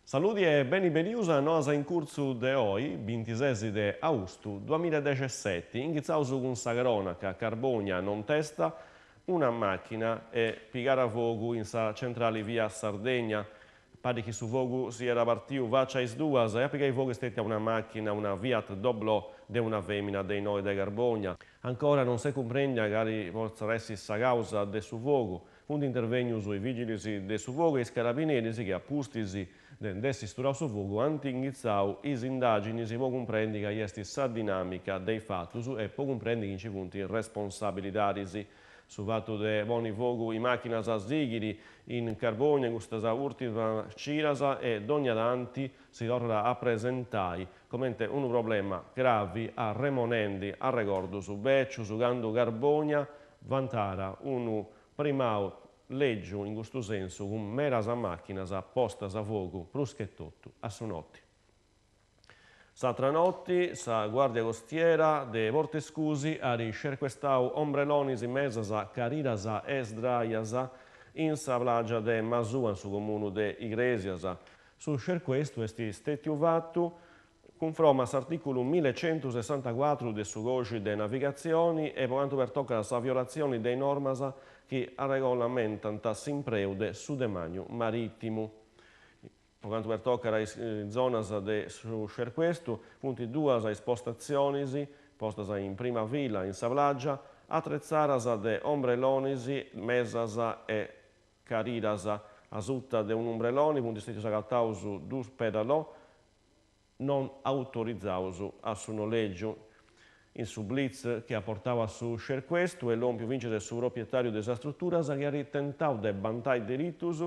Saludi e beni benius a Noas in Curtzu de oi, bintises de austu duamiladexeseti. Inghitzaus cun sa cronaca, Carbònia nontesta una màchina est pigada fogu in sa centrali via Sardegna. Parit chi su fogu siat partiu faci a is duas e a pigai fogu est stètia una màchina, una Fiat Doblò de una fèmina de innoi de Carbònia. Ancora non s'est cumprèndia cali potzat essi sa càusa de su fogu. Funt intervènnius is vìgilis de su fogu e is carabineris chi a pustis de nd'essi sturau su fogu ant inghitzau is indàginis po cumprendi cali est sa dinàmica de is fatus e po cumprendi chi nci funt responsabilidadis. Su fatu de ponni fogu is màchinas sighit in Carbònia in custas ùrtimas cidas e dònnia tanti si torrat a presentai comente unu problema gravi arremonendi arregordus bècius candu Carbònia vantàt unu primau lègiu in custu sensu cun medas màchinas postas a fogu prus che totu a su noti. S'atra noti sa Guardia Costiera de Portescusi at scercuestau ombrelonis, mesas, cariras e sdraias in sa plàgia de Masua in su comunu de Igrèsias. Su scercuestu est stètiu fatu Cunfroma a s'artìculu millecentusessantacuatru de su Còixi de Navigatzioni e po cantu pertocat sa violatzioni de is normas chi arregolamentant s'impreu de su demàniu marìtimu. Po cantu pertocat is zonas de su scercuestu, funt duas is postatzionis postas in prima fila in sa plàgia, atretzadas de ombrelonis, mesas e cariras. Asuta de un'umbreloni funt stètius agataus dus pedalò non autorizaus a su nolègiu. In su blitz chi at portau a su scercuestu est lòmpiu fintzas su propietàriu de sas struturas chi at tentau de bantai diritus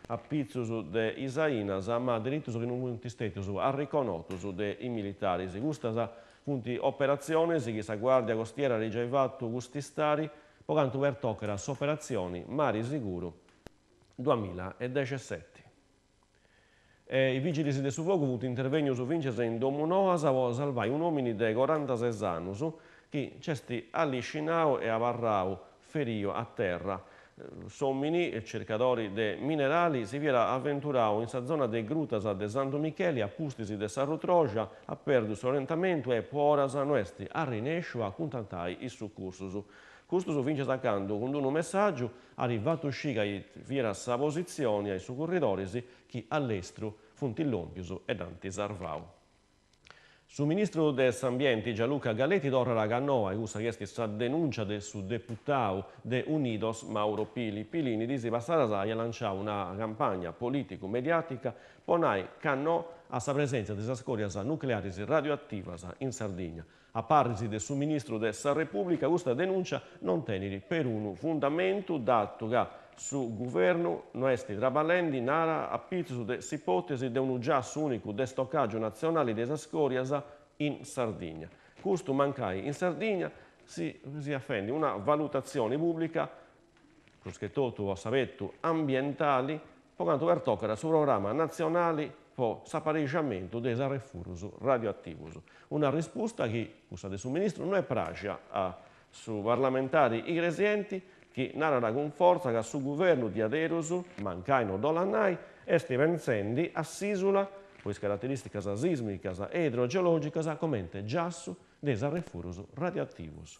a pitzus de is ainas, ma diritus chi non funt stètius arriconotus de is militaris. Custas funt operatzionis chi sa Guàrdia Costiera at giai fatu cust'istadi po cantu pertocat s'operatzioni Mari Siguru duamiladexeseti. E is vigilis de su fogu funt intervènnius fintzas in Domunoas po salvai un'òmini de corantases annus chi nc'est alliscinau e abarrau feriu a terra. S'òmini, circadori de minerali, si fiat aventurau in sa zona de Grutas de Santu Micheli a pustis de s'arrutroxa, at pèrdiu s'orientamentu e po oras no est arrinèsciu a cuntatai is sucursus. Custus fintzas a candu cun unu messàgiu at fatu scì cali fiat sa positzioni a is sucurridoris chi a lestru funt lòmpius e dd'ant sarvau. Su ministru de s'Ambienti Gianluca Galletti torrat ca no a cussa chi est sa denùncia de su deputau de Unidos Mauro Pili. Pili in is diis passadas aiat lanciau una campagna polìticu-mediàtica po nai ca no a sa presèntzia de sas scòrias nuclearis radioativas in Sardigna. A parris de su ministru de sa Repùblica custa denùncia non tenit perunu fundamentu datu ca su guvernu no est traballendi narat a pitzus de s'ipòtesi de unu giassu ùnicu de stocàgiu natzionali de sas scòrias in Sardigna. Custu mancai in Sardigna si siat fendi una valutatzioni pùblica prus che totu po s'apetu ambientali, po cantu pertocat su programma natzionali po s'aparixamentu de is arrefurus radioativus. Una rispusta chi, cussa de su ministru, no est pràxia a su parlamentari igresienti chi narat cun fortza ca su guvernu diaderus, mancai no dd'ollat nai, est pentzendi a s'ìsula po is caraterìsticas sìsmicas e idrogeològicas comente giassu de is arrefurus radioativus.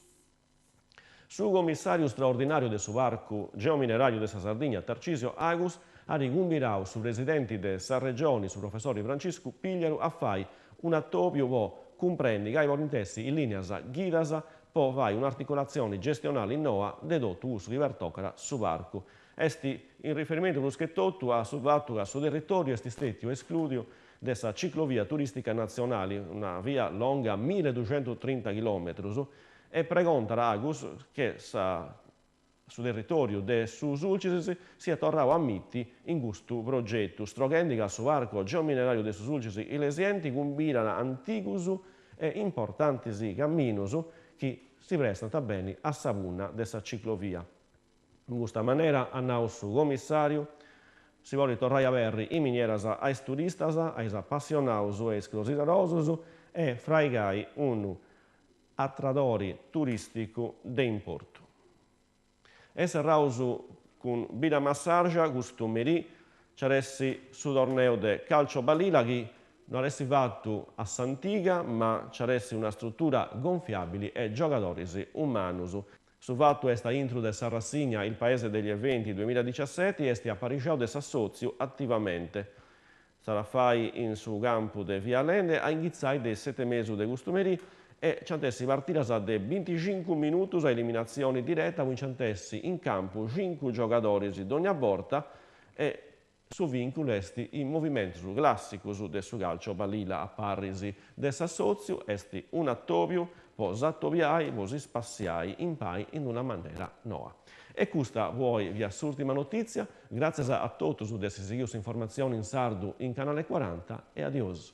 Su comissàriu straordinàriu de su Parcu Geomineràriu de sa Sardigna, Tarcisio Agus, at cumbidau su presidenti de sa Regioni, su professori Franciscu Pigliaru, a fai un'atòbiu po cumprendi cali podint essi is lìnias ghidas po fai un'articulatzioni gestionali noa de totu cussu chi pertocat su parcu. Est in riferimentu prus che totu a su fatu ca su territòriu est stètiu esclùdiu de sa ciclovia turìstica natzionali, una via longa milleduxentutrinta chilòmetrus, E pregontat Agus che sa su territòriu de su Sulcis siat torrau a ammiti in custu progetu, stroghendi ca su Parco Geomineràriu de su Sulcis Iglesienti cumbinat antigus e importantis camminus chi si prestant beni a sa punna de sa ciclovia. In custa manera, at nau su comissàriu, si podit torrai a aberri is minieras a is turistas, a is apassionaus e is crosidarosus e fraigai unu atradori turìsticu de importu. E serraus cun Bidda Massarja, custu merì. Nci at essi su torneu de Calcio Balilla chi no at essi fatu a s'antiga ma nci at essi una strutura gonfiabili e giogadoris umanus. Su fatu est a intru de sa rassigna Il Paese degli Eventi duemiladiciaseti e est aparixau de s'assòtziu Attivamente. S'at a fai in su campu de Via Allende a inghitzai de is seti e mesu de custu merì e nc'ant essi partidas de binticincu minutus a eliminatzioni direta cun nc'ant essi in campu cincu giogadoris dogna borta e su vìnculu est is movimentus clàssicus de su calcio balilla a parris de s'assòtziu est un'atòbiu po s'atobiai, po si spassiai impari in una manera noa. E custa po oi fiat s'ùrtima notìtzia, gràtzias a totus de essi sighiu s'informatzioni in sardu in Canale Cuaranta e adiosu.